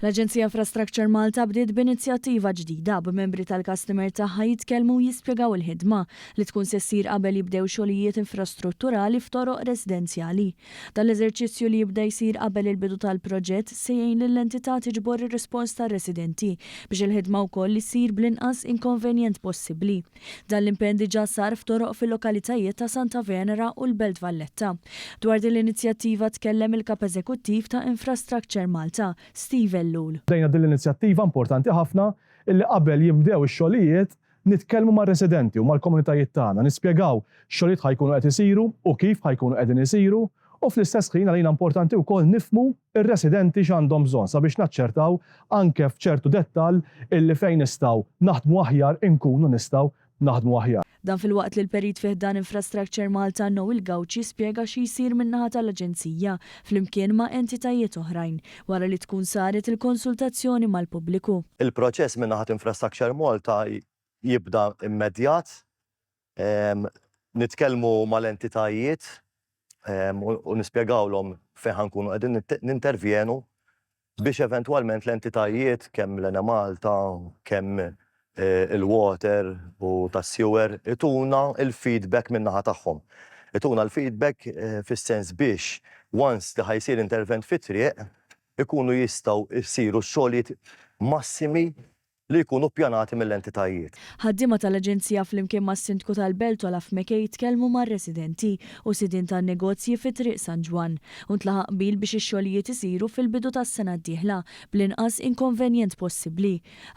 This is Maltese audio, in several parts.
L-Aġenzija Infrastructure Malta bdiet b'inizjattiva ġdida b'membri tal-customer tagħha jitkellmu u jispjegaw il-ħidma li tkun se ssir qabel jibdew xogħlijiet infrastrutturali f'toroq residenzjali. Dan l-eżerċizzju li jibda jsir qabel il-bidu tal-proġett se jgħin lill-entità tiġbor ir-rispons tar-residenti biex il-ħidma wkoll issir bl-inqas inkonvenjent possibbli. Dan l-impenn diġà sar f'toroq fil-lokalitajiet ta' Santa Venera u l-Belt Valletta. Dwar din l-inizjattiva tkellem il-Kap Eżekuttiv ta' Infrastructure Malta, Steve Ellul. Bdejna din l-inizjattiva importanti ħafna illi qabel jibdew ix-xogħlijiet nitkellmu mar-residenti u mal-komunitajiet tagħna, nispjegaw x'xogħlijiet ħa jkunu qed isiru u kif ħa jkunu qegħdin isiru u fl-istess ħin għalina importanti wkoll nifhmu r-residenti x'għandhom bżonn sabiex naċċertaw anke f'ċertu dettall illi fejn nistgħu naħdmu aħjar inkunu nistgħu naħdmu aħjar. Dan filwaqt li l-Perit fi ħdan Infrastructure Malta Noel Gauci spjega xi jsir min-naħa tal-Aġenzija flimkien ma' entitajiet oħrajn wara li tkun saret il-konsultazzjoni mal-pubbliku. Il-proċess min-naħa t'Infrastructure Malta jibda immedjat. Nitkellmu mal-entitajiet u nispjegawlhom fejn ħa nkunu qegħdin nintervjenu biex eventwalment l-entitajiet kemm l-Enemalta, kemm il-water u tas-sewer ituna l-feedback min-naħa tagħhom. Ituna l-feedback fis-sens biex once li ħa jsir intervent fit-triq ikunu jistgħu jsiru x-xogħlijiet massimi li jkunu ppjanati mill-entitajiet. Ħaddiema tal-Aġenzija flimkien mas-Sindku tal-Belt Olaf McKay tkellmu mar-residenti u sidien tan-negozji fi Triq San Ġwann u ntlaħaq qbil biex ix-xogħlijiet isiru fil-bidu tas-sena d-dieħla bl-inqas inkonvenjent possibbli.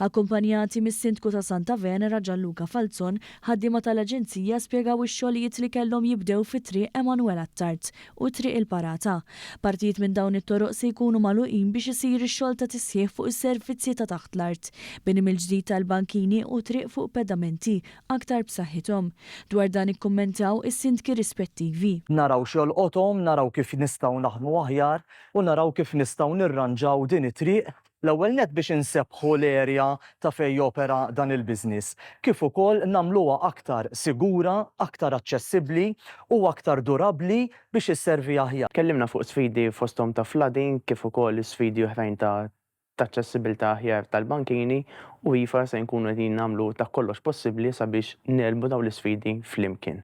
Akkumpanjati mis-Sindku ta' Santa Venera Gianluca Falzon, ħaddiema tal-Aġenzija spjegaw ix-xogħlijiet li kellhom jibdew fi Triq Emanuel Attard u Triq il-Parata. Partijiet minn dawn it-toroq se jkunu magħluqin biex isir ix-xogħol ta' tisħiħ fuq is-servizzi ta' taħt l-art, bini mill-ġdid tal-bankini u triq fuq pedamenti aktar b'saħħithom. Dwar dan ikkummentaw is-sindki rispettivi. Naraw x'jolqothom, naraw kif nistgħu naħdmu aħjar u naraw kif nistgħu nirranġaw din it-triq L-ewwel nett biex insebbħu l-area ta' fejn jopera dan il-business, kif ukoll nagħmluha aktar sigura, aktar aċċessibbli u aktar durabbli biex isservi aħjar. Tkellimna fuq sfidi fosthom ta' flooding kif ukoll sfidi oħrajn ta' aċċessibilità aħjar tal-bankini u iva se nkunu qegħdin nagħmlu ta' kollox possibbli sabiex negħlbu dawn l-isfidi flimkien.